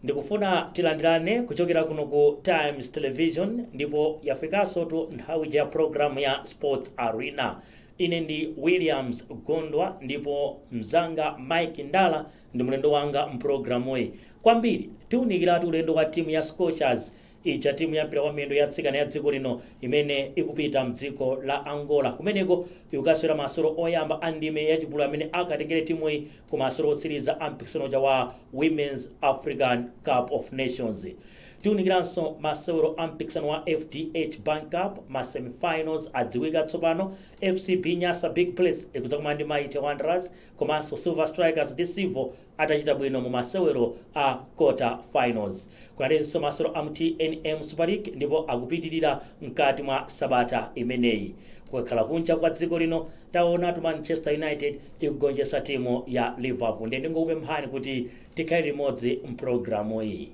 Ndikufuna tilandirane kuchokera kuno ku Times Television, ndipo yafikanso tu nthawi ya program ya Sports Arena. Ine ndi Williams Gondwa, ndipo mzanga Mike Ndala ndi mlendo wanga mpulogalamuyi. Kwambiri tiwunikiratu ulendo wa timu ya Scorchers ija, timu ya mpira wa miyendo ya atsikana ya dziko lino imene ikupita mdziko la Angola. Kumeneko ikukasewera masewero oyamba a ndime yachipululu amene akatengere timuyi ku masewero otsiriza a mpikisano wa Women's African Cup of Nations. Tiwunikiranso masewero a mpikisano wa FDH Bank Cup. Ma semifinals adziwika tsopano. FCB Nyasa Big Bullets ikuzakumana ndi Mighty Wanderers, komanso Silver Strikers ndi Civo atachita bwino mu masewero a quarter finals. Kunalinso masewero a MTN Super League, ndipo akupitirira mkati mwa sabata imeneyi. Kukakhala kunja kwa dziko lino, taonatu Manchester United ikugonjetsa timu ya Liverpool. Ndiye ndingokupemphani kuti tikhale limodzi mpulogalamu iyi.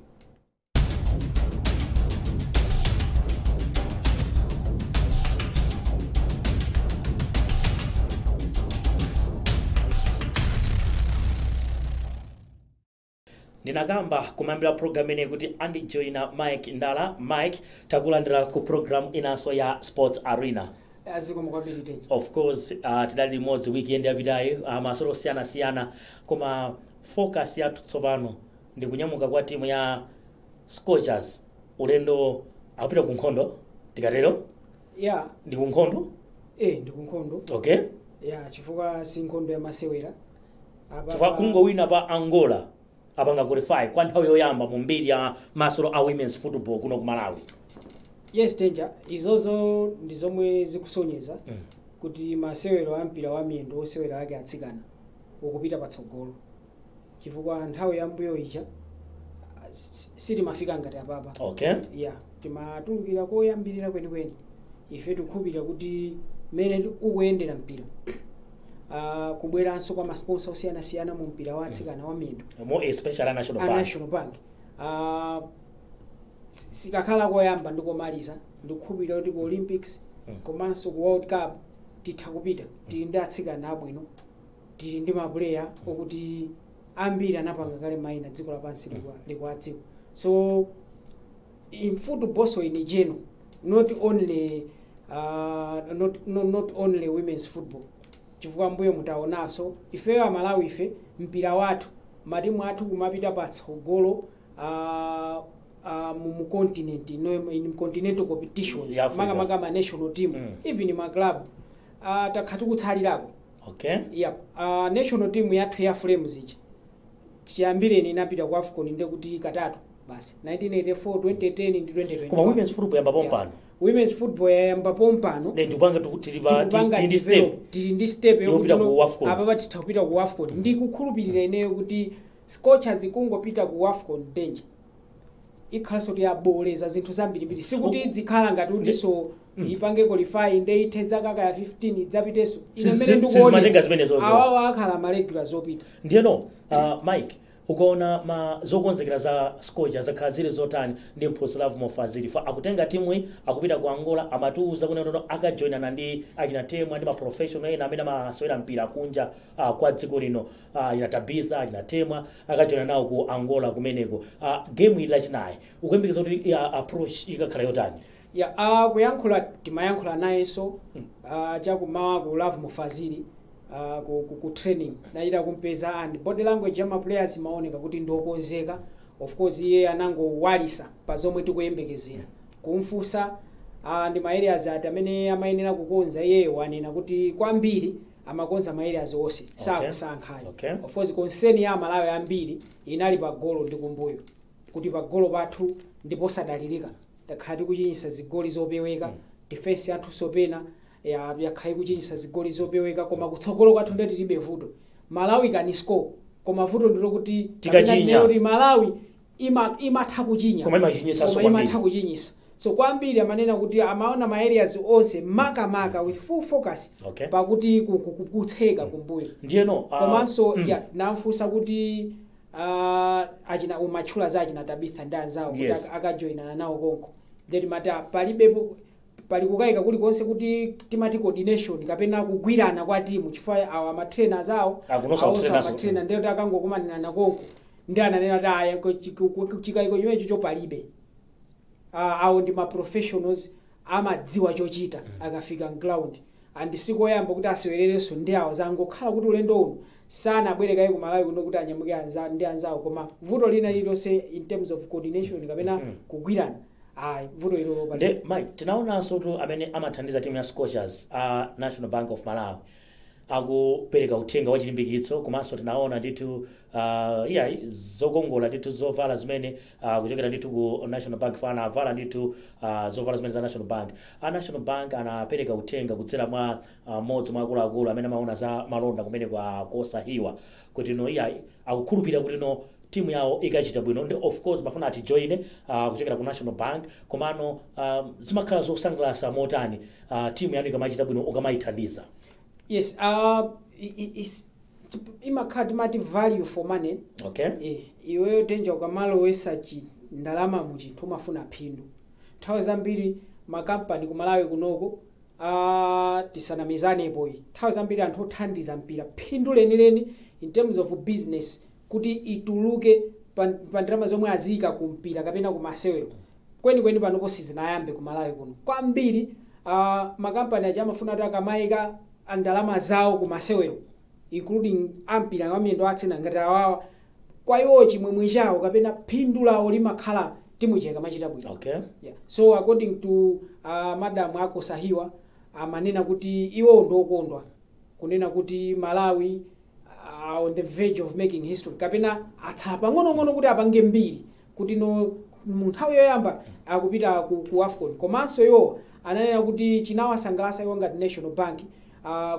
Ndinakamba kumayambira program ineyi kuti andijoyina Mike Ndala. Mike, takulandira ku program inanso ya Sports Arena. Zikomo kwambiri, Tenji. Of course, tidali limodzi weekend yapitayi, masewero osiyanasiyana, koma focus yathu tsopano ndi kunyamuka kwa timu ya Scorchers. Ulendo akupita ku nkhondo, tikatero? Ya. Ndi ku nkhondo? Eh, ndi kunkhondo. Ya, chifukwa si nkhondo ya masewera. Chifukwa kungowina pa Angola, apanga qualify kwa nthawi yoyamba mu mbiri ya masewero a women's football kuno ku Malawi. Yes, Tenja, izozo ndi zomwe zikusonyeza kuti masewero a mpira wa miyendo osewera ake atsikana ukupita patsogolo, chifukwa nthawi yambuyo ija sitimafika ngati apapa. Ya, timatulukira koyambirira kwenikweni. Ife tikukhulupirira kuti mmene ukuyendera mpira, kubweranso kwa masponsor osiyanasiyana mu mpira wa atsikana wa miyendo, more especially a National a Bank, National Bank, sikakhala koyamba ndikomaliza. Ndikukhulupirira kuti ku Olympics komanso ku World Cup titha kupita. Tili ndi atsikana abwino, tili ndi mapuleya okuti ambiri anapanga kale mayina dziko lapansi likuwadziwa. So in football, so in general, not only not, no, not only women's football, chifukwa mbuyo mutaonanso ifeyo Amalawi, ife mpira wathu, matimu athu kumapita patsogolo mu continent, no, in continental competitions, Ya Africa. makamaka ma national team, even ma club, takha tikutsalirako. Yep. National team yathu ya Flames ija chiyambireni inapita ku AFCON ndekuti katatu basi, 1984, 2010 ndi 2021. Koma women's football yamba pompano. Women's football yayamba pompano. Ne ndikupanga tili pa Tikupanga tili ndi develop, step tili ndi step yopita yokuti ku AFCON. Apapa titha kupita ku AFCON. Ndikukhulupirira ineyo kuti Scorchers kungopita ku AFCON, danger ikhalanso kuti yaboleza zinthu zambirimbiri. Sikuti zikhala ngati kuti so ipange qualify nde ithe zaka kaya 15 idzapitenso. Ine mmene ndikuona, Sizimatenga zimenezozo. Awawa akhala ma regular zopita. Ndiyeno Mike, ukaona ma zokonzekera za Scorchers zakhala zili zotani ndi mphunzitsi Lovemore Fazili? Fa akutenga timu iyi akupita ku Angola, amatiuza kuti nono akajoinana ndi achina Temwa ndi ma professional ena amene amasewera mpira kunja kwa dziko lino, achina Tabitha, achina Temwa, akajoina nawo ku Angola kumeneko. Game ili Lachinayi, ukuyembekeza kuti approach ikakhala yotani? Ya, kuyankhula timayankhula nayenso chakumawa ku Lovemore Fazili, ku training nachita kumpeza, and body language ya ma players imaoneka kuti ndiokonzeka. Of course iye anangowalisa pa zomwe tikuyembekezera. Kumfunsa ndi ma areas ati amene amayenera kukonza, iyeyo wanena kuti kwambiri amakonza ma areas onse, sakusankhayi. Of course concern ya Amalawi ambiri inali pa golo ndi kumbuyo, kuti pa golo pathu ndiposadalirika, takhala tikuchinyisa zigoli zopeweka. Defense yathu sopena yakhala ikuchinyisa zigoli zopeweka, koma kutsogolo kwathu ndiye tilibe vuto. Malawi can score, koma vuto ndilo kuti Tikachinya. kapena ndilo kuti Malawi imatha kuchinya. Koma imachinyisanso Koma kwambiri. imatha kuchinyisa. So kwambiri amanena kuti amaona ma areas onse, makamaka with full focus pakuti kutseka kumbuyo. Ndiyeno Komanso ya, namfunsa kuti achina umatchula za achina Tabitha ndi anzawo kuti akajoinana nawo konko, then mati palibepo pali kukayika kulikonse kuti timati coordination kapena kugwirana kwa timu, chifukwa awa ma trainers awo Akunonso awonso akutrainers. ama trainer, ndiye kuti akangokumanirana konko. Ndi ananena kuti aya, chikayiko chimenecho chopalibe. Awo ndi ma professionals, amadziwa chochita akafika mground, and sikoyamba kuti asewererenso ndi awo. Zangokhala kuti ulendo uno sanabwere kaye ku Malawi kuno kuti anyamuke ndi anzawo, koma vuto lina lililonse in terms of coordination kapena kugwirana, ayi, vuto ilo palibe. Nde Mike, tinaonanso tu amene amathandiza timu ya Scorchers, a National Bank of Malawi, akupereka uthenga wa chilimbikitso. Komanso tinaona ndithu iya, zokongola ndithu, zovala zimene kuchokera ndithu ku National Bank, fana avala ndithu zovala zimene za National Bank. A National Bank anapereka uthenga kudzera mwa mmodzi mwa akuluakulu amene amaona za malonda kumene kwa Kosahiwa kuti no, iya, akukhulupirira kuti no, timu yawo ikachita bwino. Ndi of course mafuna atijoine kuchokera ku National Bank. Komano zimakhala zosangalatsa motani timu yanu ikamachita bwino, ukamayithandiza? Yes, imakhala timati value for money. Iweyo tenja ukamalowesa chi ndalama mu chinthu, umafuna phindu. Nthawi zambiri makampani ku Malawi kunoko, tisanamizanepo, nthawi zambiri anthu othandiza mpira, phindu lenileni in terms of business kuti ituluke pa ndalama zomwe aziyika ku mpira kapena ku masewero kwenikweni, panopo sizinayambe ku Malawi kuno kwambiri. Makampani aja amafuna kuti akamayika ndalama zawo ku masewero, including ampira wamiyendo atsikana ngati awawa, kwa iwo chimwemwe chawo kapena phindu lawo limakhala timu ija ikamachita bwino. Yeah. So according to madam ako Sahiwa, amanena kuti iwo ndokondwa kunena kuti Malawi on the verge of making history, kapena atsala pang'onong'ono kuti apange mbiri kuti no, mu nthawi yoyamba akupita ku AFCON. Komanso iwo ananena kuti chinawasangalatsa iwo ngati National Bank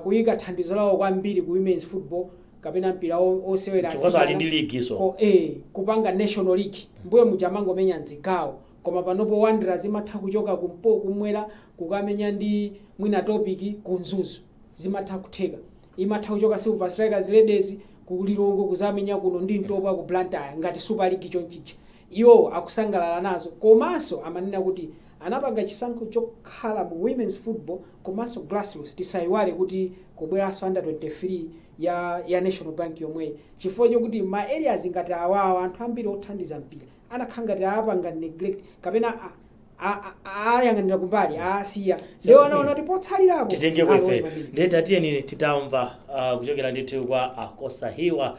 kuyika thandizo lawo kwambiri ku women's football kapena mpira osewera Chifukwa ali atsikana. ndi league so. Kupanga national league. Mbuyo muja amangomenya mzigawo, koma panopo Wanderers imatha kuchoka kumpo kumwera kukamenya ndi mwina Topic ku Mzuzu, zimatha kutheka. Imatha kuchoka Silver Strikers Ladies ku Lilongwe kuzamenya kuno ndi Mtopwa ku Blantyre ngati Super League chonchicha. Iwo akusangalala nazo. Komanso amanena kuti anapanga chisankho chokhala mu women's football komanso grassroots. Tisayiwale kuti kubweranso under 23 ya National Bank yomweyi, chifukwa chokuti ma areas ngati awawa anthu ambiri othandiza mpira anakhala ngati apanga neglect kapena ayang'anira kumbali, asiya. Ndiwo anaona kuti potsalirapo titengeko alowe ife pamene. Ndiye tatiyeni titamva kuchokera ndithu kwa Akosahiwa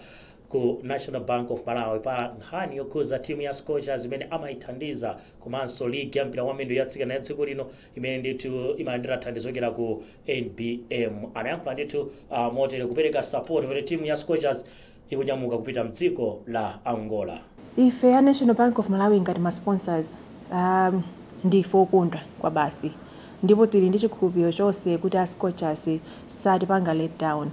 ku National Bank of Malawi pa nkhani yokhuza timu ya Scorchers imene amayithandiza, komanso ligi ya mpira wamiyendo yatsikana ya dziko lino imene ndithu imalandira thandizo kuchokera ku NBM. Anayankhula ndithu motere kupereka support pamene timu ya Scorchers ikunyamuka kupita mdziko la Angola. Ife a National Bank of Malawi ngati ma sponsors, ndife okondwa kwa basi, ndipo tili ndi chikhulupiriro chonse kuti a Scorchers satipanga let down.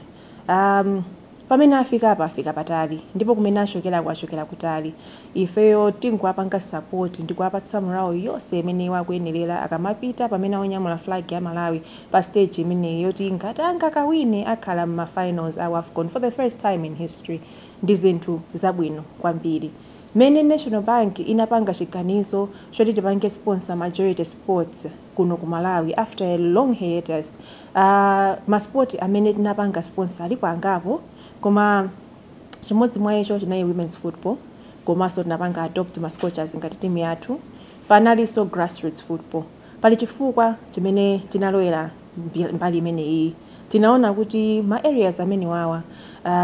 Pamene afika apa, afika patali, ndipo kumene achokera, achokera kutali. Ifeyo tinkuwapanga support ndi kuwapatsa morale yonse imene iwo akuyenerera akamapita, pamene akunyamula flag ya Malawi pa stage imeneyi, yoti ngati angakawine akhala mma finals a AFCON for the first time in history. Ndi zinthu zabwino kwambiri. Mmene National Bank inapanga chiganizo choti tipange sponsor majority sports kuno ku Malawi after a long hiatus, masport amene tinapanga sponsor alipo angapo, koma chimodzi mwa icho chinali women's football. Komanso tinapanga adopt ma Scorchers ngati timu yathu. Panalinso grassroots football. Pali chifukwa chimene tinalowera mbali imeneyi. Tinaona kuti ma areas amene wawa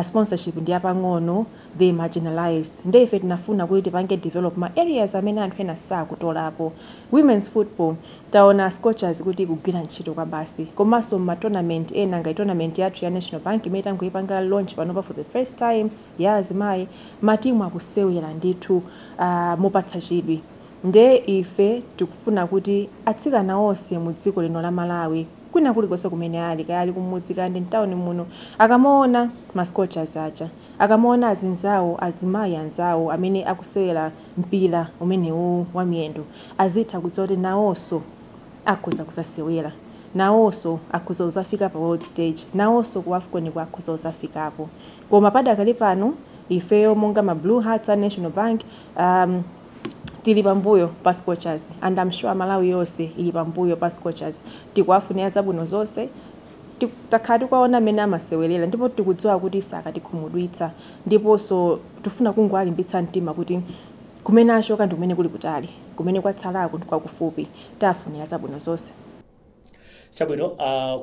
sponsorship ndi apang'ono, they marginalized. Nde ife tinafuna kuti tipange develop ma areas amene anthu ena sakutolapo. Women's football, taona Scorchers kuti ikugwira ntchito kwa basi, komanso ma tournament ena ngati tournament yathu ya National Bank imene tangoyipanga launch panopa for the first time ya azimayi, matimu akusewera ndithu mopatsa chidwi. Nde ife tikufuna kuti atsikana onse mu dziko lino la Malawi, kwina kulikonse kumene ali, kaya ali kumudzi kaya ndi mtawuni muno, akamaona ma Scorchers aja, akamaona azinzawo, azimayi anzawo amene akusewera mpira umenewu wa miyendo, azitha kudziwa kuti nawonso akhoza kusasewera, nawonso akhoza kuzafika pa world stage, nawonso ku AFCON ku akhoza kuzafikapo. Koma padakali pano ifeyo monga ma Blue Hearts a National Bank, tili pambuyo pa Scorchers, and I'm sure Malawi yonse ili pambuyo pa Scorchers. Tikuwafunira zabwino zonse. Takhala tikuwaona mmene amasewerera ndipo tikudziwa kuti sakatikhumudwitsa, ndiponso tifuna kungowalimbitsa mtima kuti kumene achoka ndi kumene kuli kutali, kumene kwatsalako ndi kwakufupi. Tafunira zabwino zonse. Chabwino,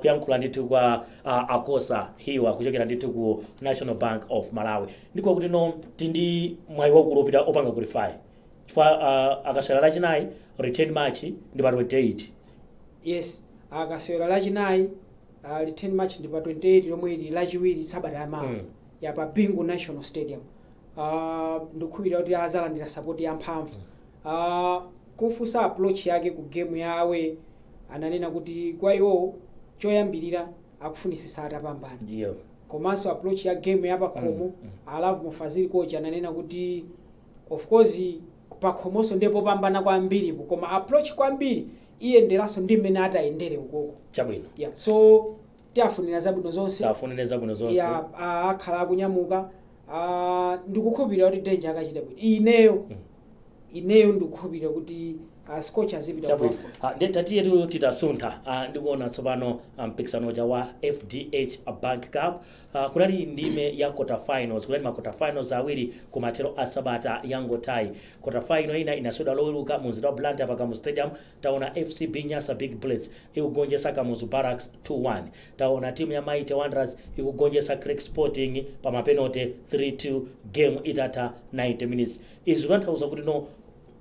kuyankhula ndithu kwa Akosa Hiwa kuchokera ndithu ku National Bank of Malawi. Ndiko kuti no tindi mwayi waukulu opita opanga qualify, chifukwa akasewera Lachinayi, return match ndi pa 28. Yes, akasewera Lachinayi, return match ndi pa 28 lomwe ili Lachiwiri sabata yamawa ya pa Bingu National Stadium. Ndikukhulupirira kuti azalandira support yamphamvu. Kufunsa approach yake ku game ya away, ananena kuti kwa iwo choyambirira akufunisisa atapambana. Komanso approach ya game ya pakhomo, a Lovemore Fazili coach ananena kuti of course pakhomonso ndipo pambana kwambiripo, koma approach kwambiri iyenderanso ndi mmene atayendere ukoko. Yeah, so tiafunira zabwino zonse. Tafunire zabwino zonse. Ya, akhala akunyamuka. Ndikukhulupirira kuti Danger akachita bwino. Ineyo ndikukhulupirira kuti Scorchers azipita ku AFCON. Ndiye tatiye titasuntha, ndikuona tsopano mpikisano uja wa FDH Bank Cup. Kunali ndime ya quarter finals, kunali ma quarter finals awiri kumathero a sabata yangotayi. Quarter final ina inasewedwa Loweruka mu mzinda wa Blantyre pa Kamuzu Stadium. Taona FCB Nyasa Big Bullets ikugonjetsa Kamuzu Barracks 2-1. Taona timu ya Mighty Wanderers ikugonjetsa Creck Sporting pa mapenalty 3-2, game itatha 90 minutes. Izi zikutanthauza kuti no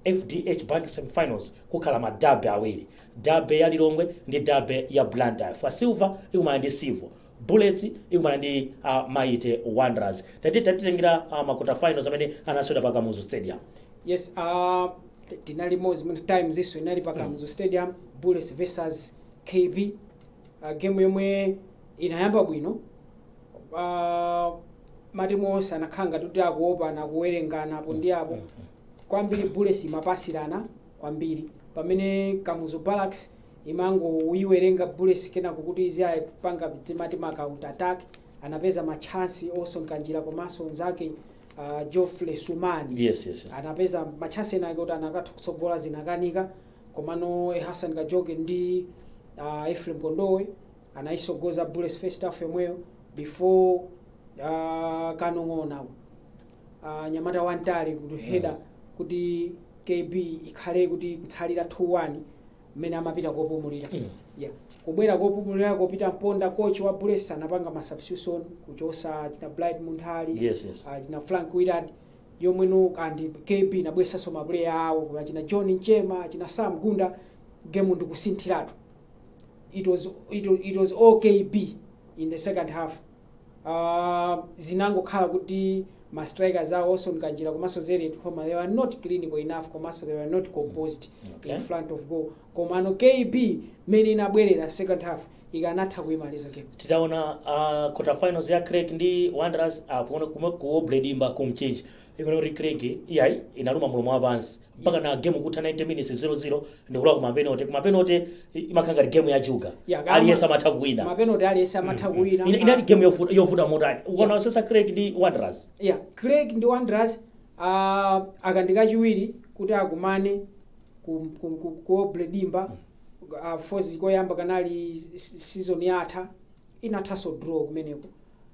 FDH Bank semifinals kukhala ma derby awiri, derby ya Lilongwe ndi derby ya Blantyre. Fa Silver ikumana ndi Silver Bullets, ikumana ndi Mighty Wanderers. Tatitengera ma quarter finals amene anasewera pa Kamuzu Stadium. Yes, tinali limodzi mu Times iso inali pa Kamuzu Stadium, Bullets versus KB. Game yomwe inayamba bwino. Matimu onse anakhala ngati kuti akuopana, kuwerengana apo ndi apo. Kwambiri Bullets imapasirana kwambiri, pamene Kamuzu Barracks imangoyiwerenga Bullets, kenako kuti iziyapanga timati ma counter attack. Anapeza ma chance Olson Kanjira komanso nzake Geoffrey Sumani. Anapeza ma chance ena ake kuti anakatha kutsogola, zinakanika. Komano Hassan Kajoke ndi Ephraim Kondowe anayisogoza Bullets first half yomweyo before kanong'ona nyamata wantali kuti header kuti KB ikhale kuti kutsalira 2-1 mmene amapita kopumulira. Yeah. Kubwera kopumulira kopita mponda, coach wa Bullets anapanga ma substitution, kuchosa china Bright Munthali, china Frank Willard yomweno, and KB nabwesanso ma player awo kuna china John Nchema, china Sam Gunda. Game ndikusinthiratu. It was all KB in the second half. Zinangokhala kuti ma strikers awo Olson Kanjira komanso Zeri Koma, they were not clinical enough, komanso they were not composed in front of goal. Komano KB mene inabwerera second half ikanatha kuyimaliza game. Titaona quarter finals ya Creck ndi Wanderers, kuona kumwe ku Bledimba ku Mchinji, ikuona kuti Creck iyayi inaluma mulomo wapansi mpaka na game kutha 90 minutes 0-0, ndikulowa kuma penalty. Kuma penalty imakhala ngati game ya juga, aliyense amatha kuwina. Ma penalty aliyense amatha kuwina. Inali game yovuta motani ukaona sasa Creck ndi Wanderers? Yeah, Creck ndi Wanderers, akandikachiwiri kuti akumane ku Bledimba. Fozi koyamba kanali season yatha, inathanso draw kumeneko.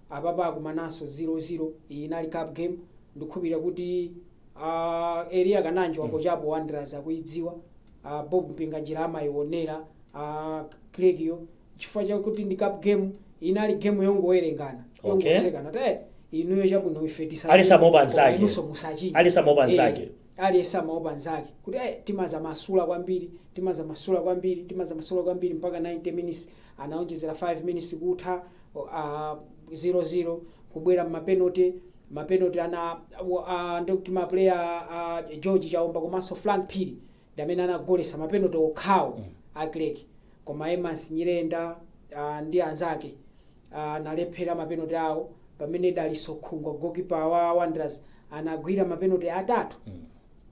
Apapa akumananso 0-0. Iyi inali cup game. Ndikukhulupirira kuti Elia Kananji wakochapo Wanderers akuidziwa, Bob Mpinganjira amayionera Creckyo chifukwa chakuti ndi cup game. Inali game yongowerengana, yongotsekana te inuyo chabwino ife Aliyense amaopa anzake. Inunso musachinye. Aliyense amaopa anzake. Aliyense amaopa anzake kuti timaza masula kwambiri, timaza masula kwambiri, timaza masula kwambiri mpaka 90 minutes, anaonjezera 5 minutes kutha 0-0, kubwera mma penalty. Ma penalty ana ndikuti ma player George Chaomba komanso Frank Phiri ndi amene anagolesa ma penalty okhawo a Creck, koma Evans Nyirenda ndi anzake analephera ma penalty awo, pamene Daliso Khungwa, goalkeeper wa Wanderers, anagwira ma penalty atatu.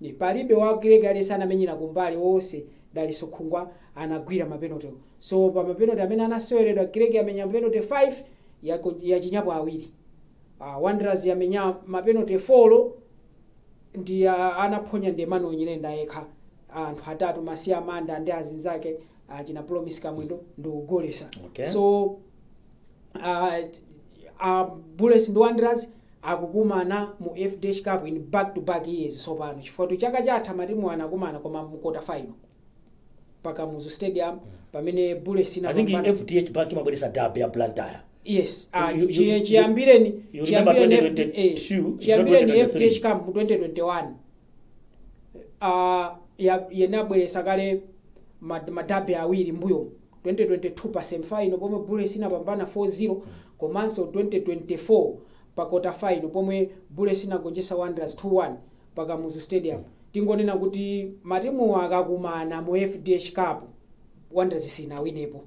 Ni palibe wa Creck aliyense anamenyera kumbali, wonse Daliso Khungwa anagwira ma penalty. So pa ma penalty amene anaseweredwa, Creck amenya ma penalty 5, yachinyapo awiri. Wanderers yamenya ma penalty 4 ndi anaphonya ndi Emmanuel Nyirenda yekha. Anthu atatu, Masiya Manda ndi azinzake china Promise Kamwendo, ndi kugolesa. So Bullets ndi Wanderers akukumana mu FDH Cup in back to back years sopano, chifukwa chaka chatha matimu anakumana koma mu quarter final pa Kamuzu Stadium pamene Bullets I think inapambana. FDH Bank imabweresa derby ya Blantyre. Yes, chiyambireni You remember chiyambireni 2022, chiyambireni 2023. FDH Cup mu 2021 yenabweresa kale ma derby awiri mbuyo, 2022 pa semifinal pomwe Bullets inapambana 4-0, komanso 2024 pa quarter final pomwe Bullets inagonjetsa Wanderers 2-1 pa Kamuzu Stadium. Tingonena kuti matimu akakumana mu FDH Cup, Wanderers sinawinepo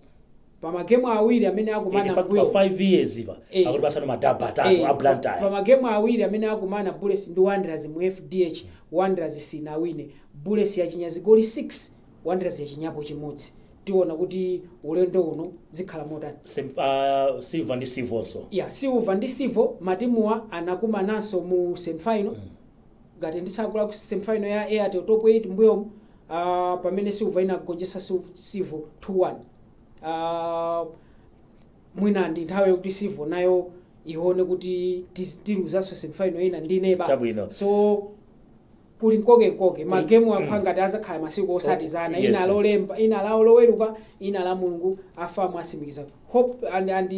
pa magemu awiri amene akumana In fact, mbuyo. pa 5 years ipa akuti pasano ma derby atatu a Blantyre. Pa magemu awiri amene akumana Bullets ndi Wanderers mu FDH, Wanderers sinawine. Bullets yachinya zigoli 6, Wanderers yachinyapo chimodzi. Tiona kuti ulendo uno zikhala motani. Silver ndi Silvonso. Ya, Silver ndi Silver, matimuwa anakumananso mu semifinal, ngati ndisakula ku semifinal ya Airtel Top 8 mbuyomu, pamene Silver inagonjetsa Silver 2-1. Mwina ndi nthawi yokuti Silver nayo ione kuti tiluzanso semifinal ina ndi neba. Chabwino. So kuli nkokenkoke, magemu akhala ngati azakhala masiku osatizana, ina lolemba, ina la Loweruka, ina la Mulungu. Afamu asimikiza hope and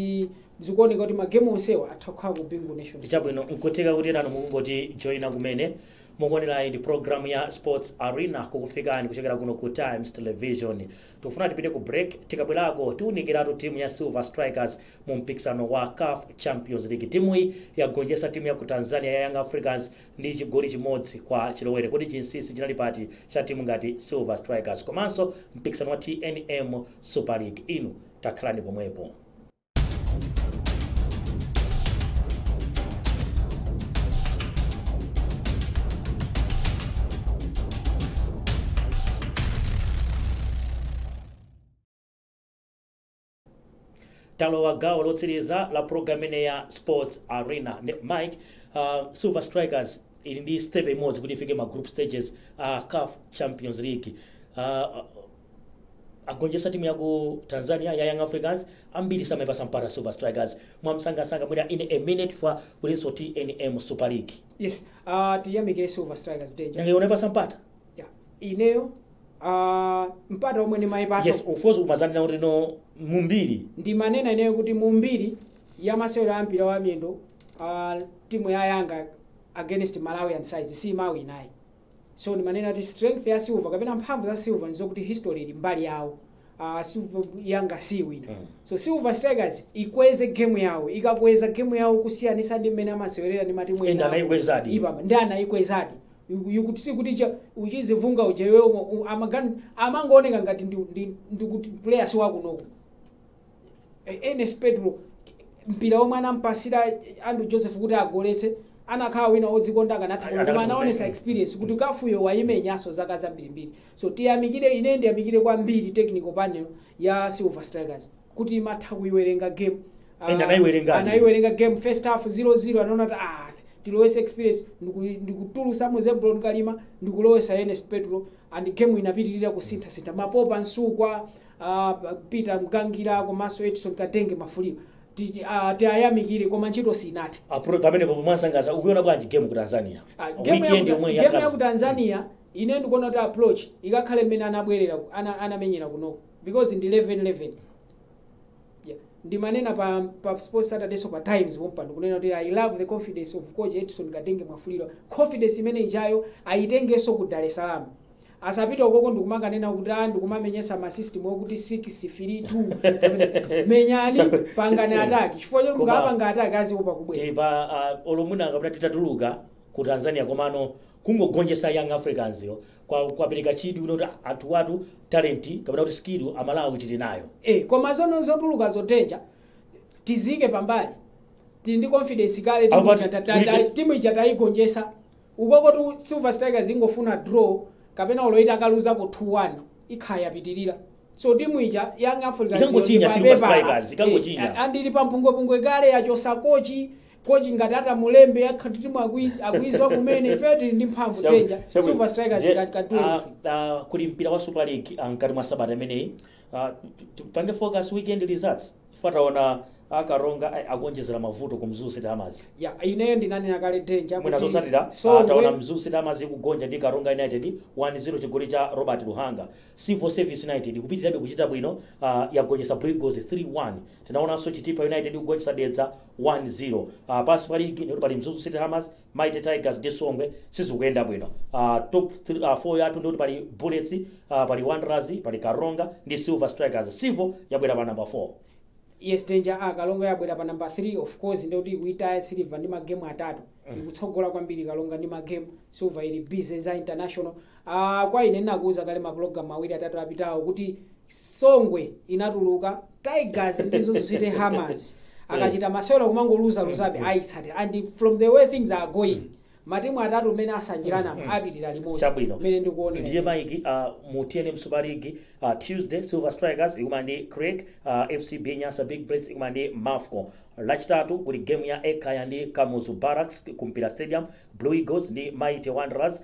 zikuoneka kuti magemu onsewa atha kukhala ku Bingu National. Chabwino, nkutheka kuti nanu mukungoti joina kumene, mukuonerayi ndi program ya Sports Arena kukufikani kuchokera kuno ku Times Television. Tikufuna tipite ku break. Tikabwerako tiwunikiratu timu ya Silver Strikers mu mpikisano wa CAF Champions League. Timuyi yagonjetsa timu ya ku Tanzania ya Young Africans ndi chigoli chimodzi kwa chilowere. Kodi chinsinsi chinali pati cha timu ngati Silver Strikers, komanso mpikisano wa TNM Super League? Inu takhalani pomwepo. Talowa gawo lotsiriza la program imene ya Sports Arena. Mike, Silver Strikers ili ndi step imodzi kuti ifike ma group stages CAF Champions League. Agonjetsa timu ya ku Tanzania ya Young Africans. Ambiri samaipasa mpata Silver Strikers. Mwamsangasanga, mwina in a minute, for kulinso TNM Super League. Yes, tiyamikire Silver Strikers, danger. Nanga unaipasa mpata? Yeah. Ineyo mpata omwe ndimayipasa, Yes, of course, umazanira kuti no mumbiri. Ndimanena ineyo kuti mumbiri ya masewero a mpira wa miyendo, timu ya Yanga against Malawian size simawinayi. So ndimanena kuti strength ya Silver kapena mphamvu za Silver ndizokuti history ili mbali yawo, Silver Yanga siwina. So Silver Strikers ikweze game yawo. Ikakweza game yawo kusiyanisa ndi mmene amasewerera ndi matimu And ena, anayikwezadi. Ipamba ndi anayikwezadi. Yukuti sikuti cha uchizivunga ujewewo amangooneka ngati ndi kuti player si wakunoko. Ernest Pedro, mpira omwe anampasira Andrew Joseph kuti agoletse, anakhala wina odzikonda akanatha, koma anaonesa experience kuti CAF yo wayimenyanso zaka zambirimbiri. So tiyamikire, ine ndiyamikire kwambiri technical panel ya Silver Strikers kuti imatha kuiwerenga game. And anayiwerengadi. Anayiwerenga game. First half 0-0, anaona kuti tilowese experience, ndikutulusa mu Zebron Kalima, ndikulowesa Ernest Pedro, and game inapitirira kusinthasintha. Mapopa Nsukwa, Peter Mgangira komanso Edson Kadenge Mafuliro, tiyayamikire, koma ntchito sinathe. Pamenepo pomwasangaza, ukuiona bwanji game ku Tanzania? Game Weekend yomwe game ya ku Tanzania, ine ndikuona kuti approach ikakhale mmene anabwerera anamenyera kunoko, because ndi 11-11. Yeah. Ndimanena pa Sports Saturday, so pa Times pompa, ndikunena kuti I love the confidence of coach Edson Kadenge Mwafuliro. Confidence imene ijayo ayitengenso ku Dar es Salaam. Asapite ukoko ndikumanganena kuti ndikumamenyesa ma system okuti 6 3 2. Menyani, pangani attack, chifukwa choti mukapanga attack aziopa kubwera. Tipa olomwina kapena titatuluka ku Tanzania, komano kungogonjetsa Young Africans yo kwapereka chidwi kuti anthu watu talent kapena kuti skill amalawi tili nayo. Koma zono zotuluka zotenja tizike pambali, tili ndi confidence kale. Apo Timu ija tayigonjetsa ukoko tu. Silver Strikers ingofuna draw kapena uloita akaluzako 2-1, ikhala yapitirira. So timu ija Young Africans Ikangochinya yo ndi Silver papepala. Strikers, ikangochinya. Andili pampungwepungwe kale, yachosa coach ngati atamulembe yakhati timu akuizwa kumene. Ife tili ndi mphamvu, tenja Silver Strikers can do anything. Kuli mpira wa Super League mkati mwa sabata imeneyi. Tipange focus weekend results. Fataona Akaronga akuonjezera mavuto ku Mzuzu City Hammers. Ya, ineyo ndinanena kale, Danger, Mwina kuti zotsatira, taona Mzuzu City Hammers ikugonja ndi Karonga United 1-0, chigoli cha Robert Luhanga. Civil Service United ikupitirirabe kuchita bwino, yagonjetsa Blue Eagles 3-1. Tinaonanso Chitipa United ikugonjetsa Dedza 1-0. Pansi pa ligi ndikuti pali Mzuzu City Hammers, Mighty Tigers ndi Songwe sizikuyenda bwino. Top 4 yathu ndikuti pali Bullets, pali Wanderers, pali Karonga ndi Silver Strikers. Civil yabwera pa number 4. Yes, Danger, Kalonga yabwera pa number 3. Of course, ndikuti ikuitaya Silver ndi magemu atatu. Ikutsogola kwambiri Kalonga ndi magemu. Silver ili busy za international. Kwa ine ndinakuuza kale mapulogalamu awiri atatu apitawo kuti Songwe inatuluka, Tigers ndi Mzuzu City Hammers akachita masewero kumangoluza luzabe ayitsatira, and from the way things are going, matimu atatu amene asanjirana apitirira limodzi. Chabwino. Mmene ndikuonera. Ndiye Mike, mu TNM Super League, Tuesday Silver Strikers ikumana ndi Creck, FCB Nyasa Big Bullets ikumana ndi Mafco. Lachitatu kuli game ya Ekhaya ndi Kamuzu Barracks ku Mpira Stadium, Blue Eagles ndi Mighty Wanderers,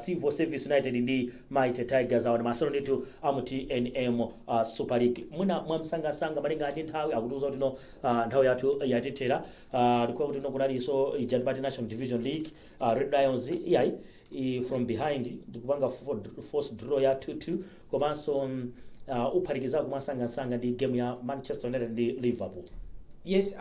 Civil Service United ndi Mighty Tigers. Awa ndi masewero ndithu amu TNM Super League. Mwina mwamsangasanga, malinga ndi nthawi, akutiuza kuti no, nthawi yathu yatithera. Ndikuwa kuti no, kunalinso ija National Division League, Red Lions iyayi from behind ndikupanga force draw ya 2-2. Komanso uphatikiza kumasangasanga ndi game ya Manchester United ndi Liverpool. Yes,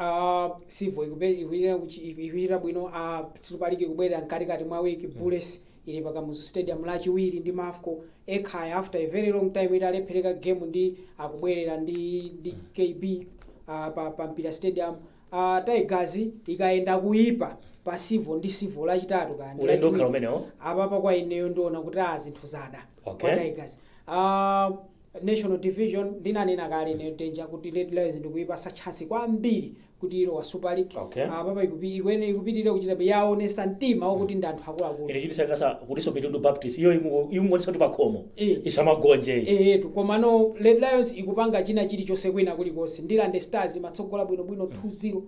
Civo ikuchita bwino. Super League ikubwerera mkatikati mwa wiki. Bullets ili pa Kamuzu Stadium Lachiwiri ndi Mafco. Ekhaya, after a very long time italephereka game, ndi akubwerera ndi KB pa Mpira Stadium. Tigers ikayenda kuipa pa Civo ndi Civo Lachitatu kandi Ulendo ukhala Lachiwiri. umenewo. Apapa kwa ineyo ndiona kuti a zinthu zada kwa Tigers. National Division, ndinanena kale ineyo, Danger, kuti Red Lions ndikuipasa chance kwambiri kuti ilowa Super League. Apapa ikupitirira kuchita, yaonesa mtima wokuti ndi anthu akuluakulu. Ine chitisakasa kuliso Mitundu Baptist iyo imungonesa kuti pakhomo isamagonje. Etu, komano Red Lions ikupanga china chilichonse kwina kulikonse. Ndilande Stars imatsogola bwinobwino 2-0.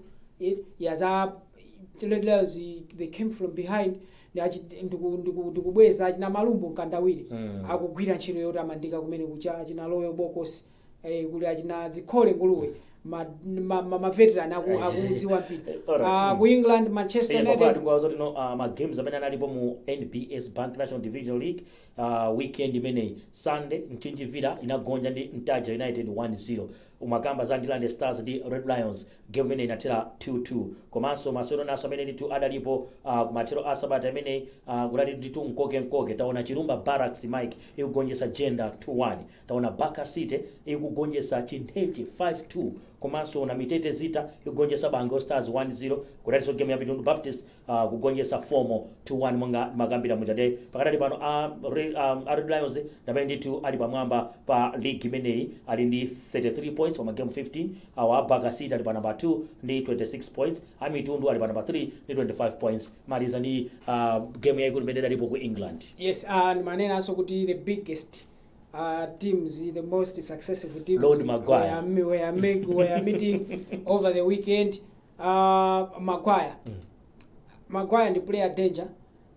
Yaza Red Lions, they came from behind ndikubweza. Achina Malumbu Mkandawire akugwira ntchito yotamandika kumene kucha, achina Loyo Bokos, kuli achina Zikhole Nguluwe, ma veteran akudziwa mpira. Alright. Ku England, Manchester United United ndikuwaza kuti no, ma games amene analipo mu NBS Bank National Division League weekend imeneyi, Sunday Mchinji Villa inagonja ndi Ntaja United 1-0. Umakamba za Ndilande Stars ndi Red Lions, game imene inathera 2-2. Komanso masewero naso amene ndithu adalipo kumathero a sabata imene, kunali ndithu mkoke mkoke. Taona Chirumba Barracks, Mike, ikugonjetsa Jenda 2-1. Taona Baka City ikugonjetsa Chintheche 5-2. Komanso na Mitete Zita ikugonjetsa Bango Stars 1-0. Kunalinso game ya Mitundu Baptist kugonjetsa Fomo 2-1, monga makambira mujade. Pakatali pano a Red Lions ndamene ndithu ali pamwamba pa league imeneyi, ali ndi 33 points pa magame 15. Awa Baka City ali pa number 2 ndi 26 points, Amitundu ali pa number 3 ndi 25 points. Maliza ndi game yaikulu imene idalipo ku England. Yes, ndimanenanso kuti the biggest teams, the most successful teams Lord Maguire. were meeting over the weekend. Maguire, Maguire ndi player, Danger,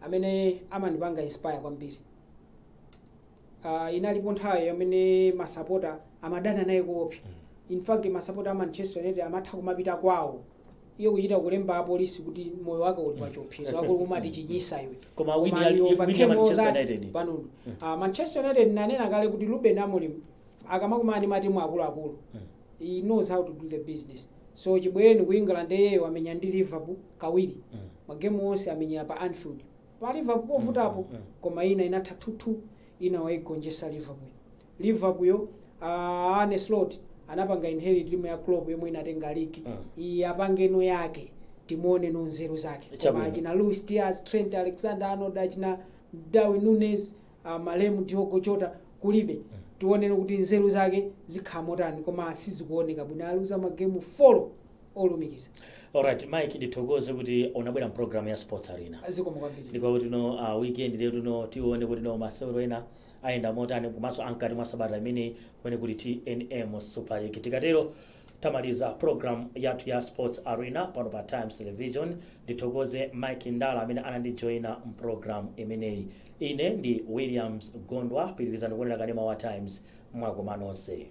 amene amandipanga inspire kwambiri. Inalipo nthawi amene masapota amadana naye kuopsa. In fact, masapota a Manchester United amatha kumapita kwawo iye kuchita kulemba apolisi kuti moyo wake uli pachiopsezo, akuli kumati chinyisa iwe. Koma Koma win he win ya overcame all Manchester that United. panono. Manchester United, nanena kale kuti Ruben Amorim akamakumana ndi matimu akuluakulu, he knows how to do the business. So chibwereni ku England, iye wamenya ndi Liverpool kawiri. Magemu onse amenyera pa Anfield, pa Liverpool povutapo. Koma ina inatha 2-2, ina waigonjetsa Liverpool. Liverpool yo, Arne Slot anapanga inherit timu ya Klopp yomwe inatenga ligi. Iye apangeno yake, timuone no nzeru zake. Koma Chabwino. achina Luis Diaz, Trent Alexander Arnold, achina Darwin Nunes, malemu Diogo Jota kulibe. Tionene kuti nzeru zake zikhala motani, koma sizikuoneka bwino, aluza magemu 4 olumikiza. Alright, Mike, ndithokoze kuti unabwera mpulogalamu ya Sports Arena. Zikomo kwambiri. Ndikwa kuti no, weekend lero no, tione kuti no, masewero ena ayenda motani, komanso ankati mwa sabata imene kumene kuti TNM Super League. Tikatero tamaliza program yathu ya Sports Arena pano pa Times Television. Ndithokoze Mike Ndala amene anandijoyina mpulogalamu imeneyi. Ine ndi Williams Gondwa. Pitirizani kuonera kanema wa Times. Mwakoma nonse.